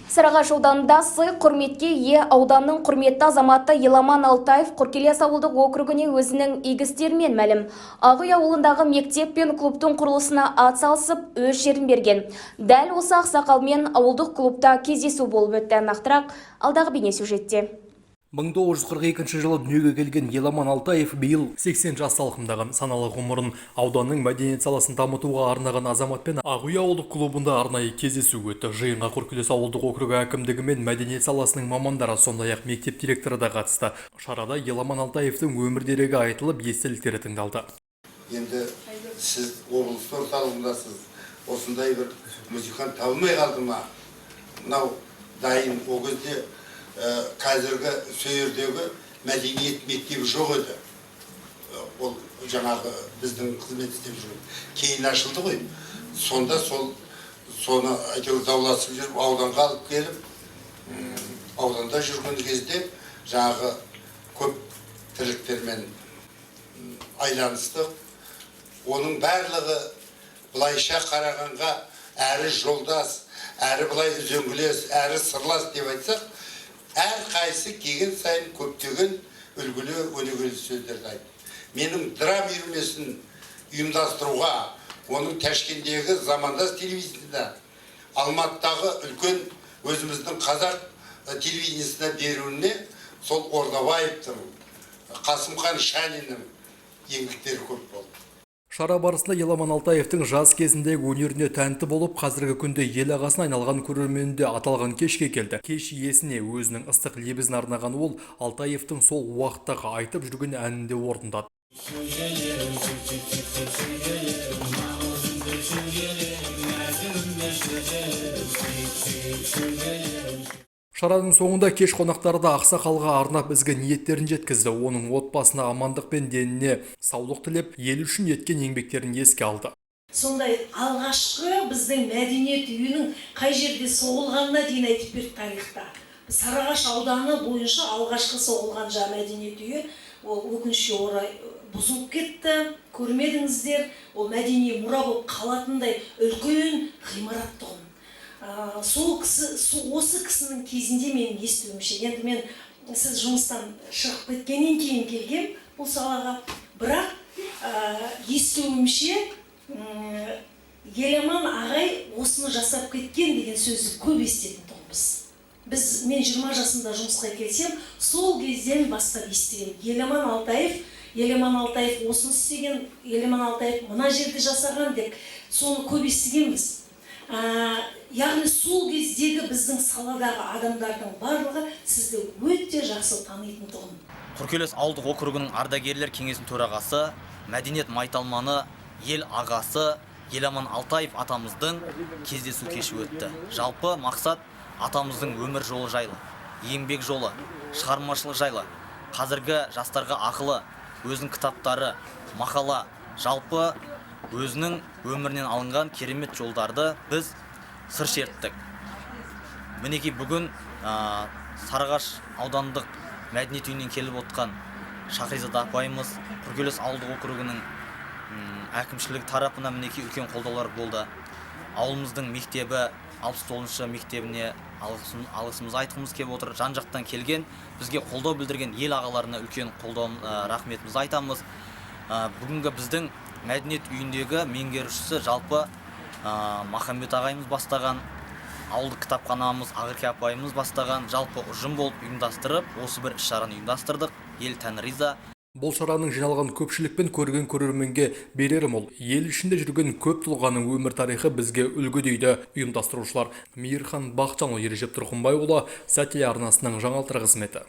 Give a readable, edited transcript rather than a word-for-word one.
Сарыағаш ауданында сый құрметке ие ауданның құрметті азаматы Еламан Алтаев Құркелес ауылдық округіне өзінің игі істерімен мәлім. Ақүй ауылындағы мектеп пен клубтың құрылысына ат салысып, өз жерін берген. Дәл осы ақсақалмен ауылдық клубта кездесу болып өтті. Нақтырақ алдағы бейнесюжетте. 1942 жылы дүниеге келген Еламан Алтаев биыл 80 жас алқымдаған. Саналы ғұмырын ауданның мәдениет саласын дамытуға арнаған азаматпен Ақүй ауылдық клубында арнайы кездесу өтті. Жиынға Құркелес ауылдық округі әкімдігі мен мәдениет саласының мамандары, сондай-ақ мектеп директоры да қатысты. Шарада Еламан Алтаевтың өмір дерегі айтылып, естеліктері тыңдалды. Енді сіз облыс орталығындасыз, осындай бір музыкант табылмай қалды ма? Мынау дайын ол кезде, қазіргі Сойердегі мәдениет мектебі жоқ еді. Ол жаңағы біздің қызмет істеп жүрген кейін ашылды ғой. Сонда сол соны әйтеуір дауласып жүріп, ауданға алып келіп, ауданда жүрген кезде жаңағы көп тірліктермен айланыстық. Оның барлығы былайша қарағанға әрі жолдас, әрі былай үзеңгілес, әрі сырлас деп айтсақ, әрқайсысы келген сайын көптеген үлгілі, өнегелі сөздерді айтты. Менің драма үйірмесін ұйымдастыруға, оның Ташкенттегі «Замандас» телевидениесінде, Алматыдағы үлкен өзіміздің қазақ телевидениесіне беруіне сол Ордабаевтың, Қасымхан Шаниннің еңбектері көп болды. Шара барысында Еламан Алтаевтың жас кезіндегі өнеріне тәнті болып, қазіргі күнде ел ағасына айналған көрермен де аталған кешке келді. Кеш иесіне өзінің ыстық лебізін арнаған ол Алтаевтың сол уақыттағы айтып жүрген әнін де орындады. Шөжелем, сүт, шөжелем, аузымды шөжелем, әзімді шөжелем, сүт, шөжелем. Шараның соңында кеш қонақтары да ақсақалға арнап ізгі ниеттерін жеткізді. Оның отбасына амандық пен деніне саулық тілеп, ел үшін еткен еңбектерін еске алды. Сондай алғашқы біздің мәдениет үйінің қай жерде соғылғанына дейін айтып берді тарихта. Сарыағаш ауданы бойынша алғашқы соғылған жаңа мәдениет үйі, ол өкінішке орай бұзылып кетті, көрмедіңіздер. Ол мәдени мұра болып қалатындай үлкен ғимарат тұғын. Сол кісі, осы кісінің кезінде, менің естуімше, енді мен сіз жұмыстан шығып кеткеннен кейін келгем бұл салаға, бірақ естуімше, Еламан ағай осыны жасап кеткен деген сөзді көп еститін тұғынбыз біз. Мен 20 жасымда жұмысқа келсем, сол кезден бастап естігемін: Еламан Алтаев, Еламан Алтаев осыны істеген, Еламан Алтаев мына жерде жасаған деп, соны көп естігенбіз. Яғни сол кездегі біздің саладағы адамдардың барлығы сізді өте жақсы танитын тұғын. Құркелес ауылдық округінің ардагерлер кеңесінің төрағасы, мәдениет майталманы, ел ағасы Еламан Алтаев атамыздың кездесу кеші өтті. Жалпы мақсат атамыздың өмір жолы жайлы, еңбек жолы, шығармашылық жайлы, қазіргі жастарға ақылы, өзінің кітаптары, мақала, жалпы өзінің өмірінен алынған керемет жолдарды біз сыр шерттік. Мінекей, бүгін Сарыағаш аудандық мәдениет үйінен келіп отқан Шахризада апайымыз, Құркелес ауылдық округінің әкімшілігі тарапынан мінекей үлкен қолдаулар болды. Ауылымыздың мектебі, 69-шы мектебіне алғысымызды айтқымыз келіп отыр. Жан жақтан келген, бізге қолдау білдірген ел ағаларына үлкен қолдау, рахметімізді айтамыз. Бүгінгі біздің мәдениет үйіндегі меңгерушісі жалпы Махамбет ағайымыз бастаған, ауылдық кітапханамыз Ақерке апайымыз бастаған, жалпы ұжым болып ұйымдастырып, осы бір іс шараны ұйымдастырдық. Ел тән риза. Бұл шараның жиналған көпшілік пен көрген көрерменге берері мол. Ел ішінде жүрген көп тұлғаның өмір тарихы бізге үлгі, дейді ұйымдастырушылар. Мейірхан Бақытжанұлы, Ережеп Тұрқымбайұлы, Сәт телеарнасының жаңалықтар қызметі.